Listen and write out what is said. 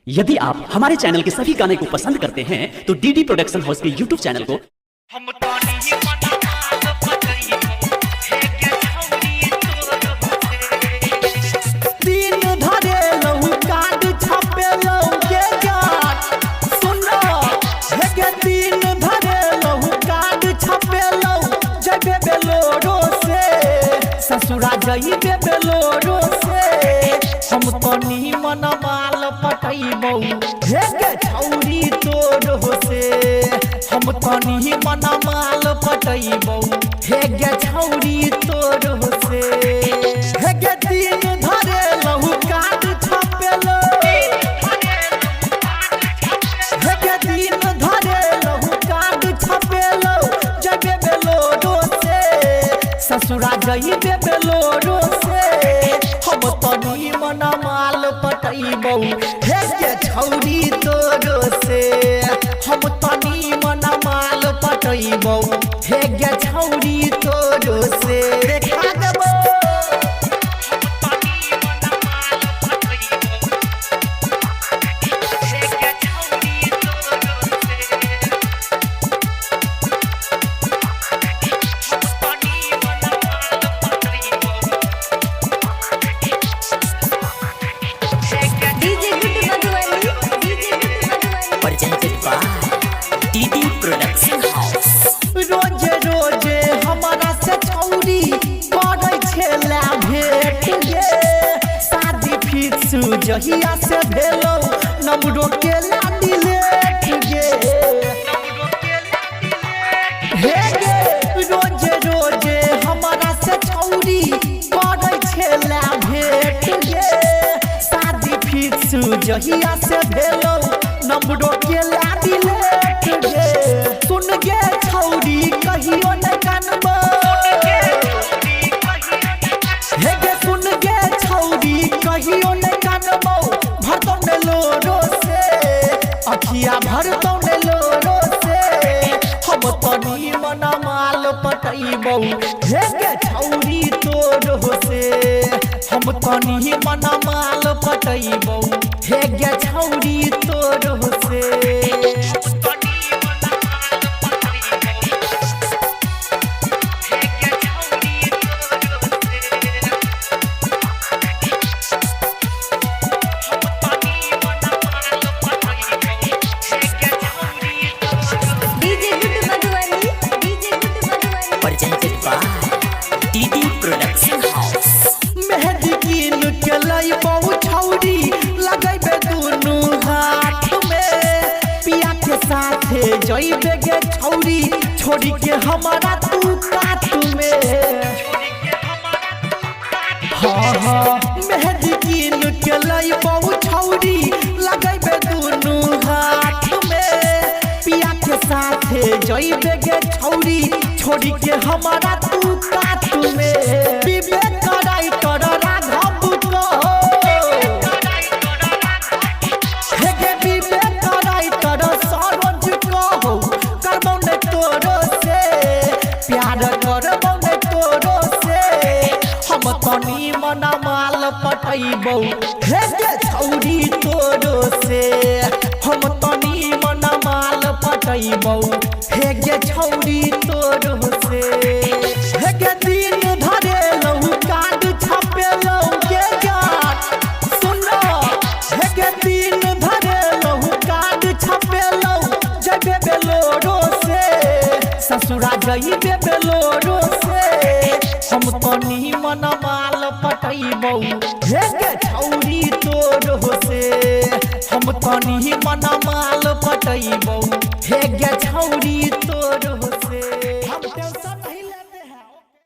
यदि आप हमारे चैनल के सभी गाने को पसंद करते हैं तो डीडी प्रोडक्शन हाउस के यूट्यूब चैनल को हम तानी मना पतई हे के छौरी तोर होते। दिन धरे लहु कार्ड छपेलौ के जान सुनो हे के दिन धरे लहु कार्ड छपेलौ जबे बेलोरो से ससुरा जइबे बेलोरो से। हम तनी मन माल पटैबौ हे के छौरी तोर होसे। हम तनी मन माल पटैबौ हे के छौरी तोर होसे। हे के दिन धरे लहु कार्ड छपेलो, हे के दिन धरे लहु कार्ड छपेलो जबे बेलोरो से ससुरा जइबे बेलोरो से। हम तनी मन माल पटैबौ हे के छौरी तोरो से। हम तनी मन माल पटैबौ हे के छौरी तोरो से। देखा देबौ। तानी मना पतई हे के छौरी तोर होते। तानी मना पतई हे के DJ Guddu Madhubani, DJ Guddu Madhubani. Presented by DD production house. रोजे रोजे हमारा से छौरी करै छेला भेट गे। शादी फिक्स जहिया से भेलौ नमरो के लाडी लेट गे। हे गे रोजे रोजे हमारा से छौरी करै छेला भेट गे। शादी फिक्स जहिया से भेलौ नमरो के लाडी लेट गे। सुन गे छौरी कहियो न कानबो, हे गे सुन गे छौरी कहियो न कानबो। भरतौ ने लोरो से अखिया भरतौ ने लोरो से। हम तनी मना माल पटैबौ हे गे छौरी तोरो से। हम तनी मना माल पटैबौ हे गे छौरी तोरो से। तानी मना पतई हे के छौरी तोर होते। तानी मना पतई हे के छौरी तोर होते। DJ Guddu Madhubani, DJ Guddu Madhubani. Presented by DD production house. Mehndi कीन के लैबौ छौरी लगैबे दुनू हाथ में। पिया के साथे जइबे गे छौरी छोड़ी के हमारा तू कात में। हाँ हाँ मेहंदी कीन के लैबौ छौरी लगैबे दुनू हाथ में। पिया के साथे जइबे गे छौरी छोड़ी के हमारा तू कात में। विवेक कराई कर राघव कहो, हे गे विवेक कराई कर सरोज कहो। करबौ ने तोरो से प्यार करबौ ने तोरो से। हम तनी मना माल पटैबौ हे गे छौरी तोरो से। हम तनी मना माल पटैबौ हे गे छौरी तोरो से। हे गे दिन धरे लहु कार्ड छपेलौ गे जान सुनो। हे गे दिन धरे लहु कार्ड छपेलौ जबे बेलोरो से ससुरा जइबे बेलोरो से। हम तनी मन माल पटैबौ हे गे छौरी तोरो से। हम तनी मन माल पटैबौ।